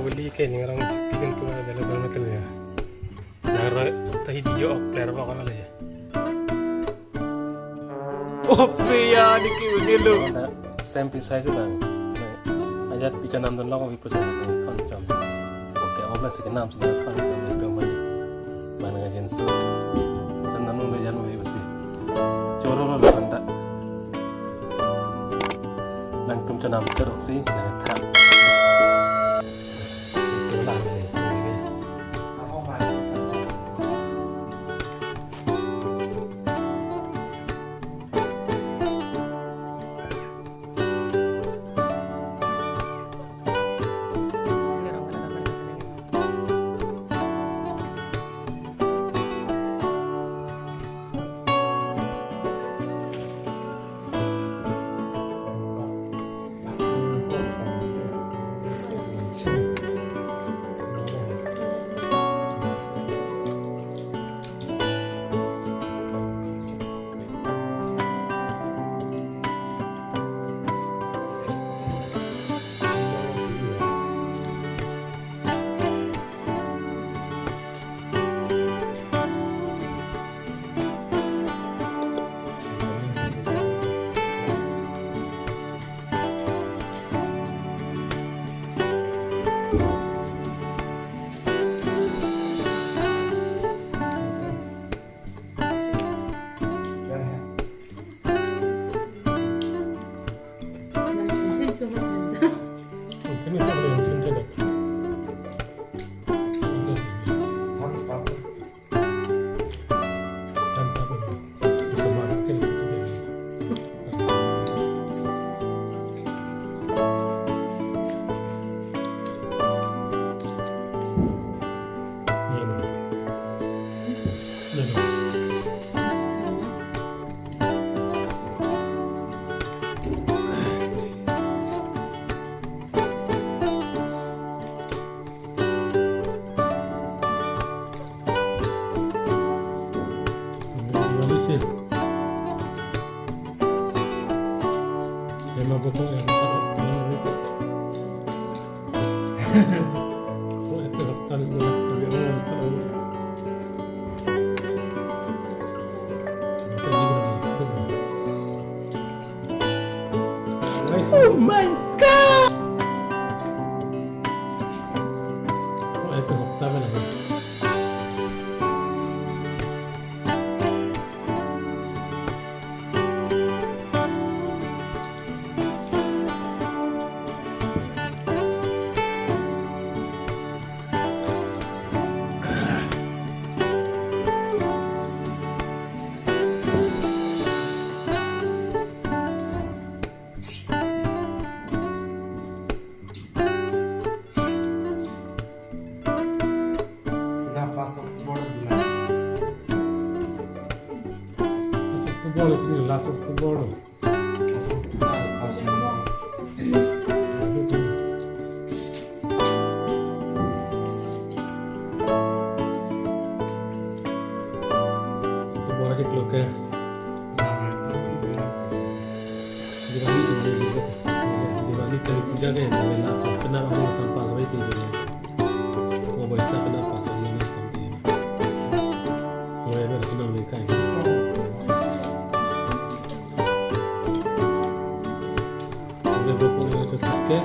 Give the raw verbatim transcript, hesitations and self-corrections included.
Beli ke ning rong chipi kan tua bela bela metel ya. Nang roi tahi di jo ok player ba kan ya. Oh, pe ya, diki udah lo. Ada sample size bang. Ajat picture nam don lo ko pipo sa thon chom. Oke, obla sih kenam sudah thon chom itu bang. Mana ngajen su. Kan nanu mejan wi pasti. Choro lo lo kan ta. Nangtum chenam choro si nang thak. Itulah sih. Oh my God! Oh, itu hokta mana? Na first October dina. First October, last October. October ke klok ke. Diwali, Diwali, Diwali, Kali Puja ke, Diwali last, kena anu sampai sampai ti Diwali. Oh, Boishakh kena pas Diwali sampai. Oh, ya, kena mereka ini. Oke, pokoknya cocok ke.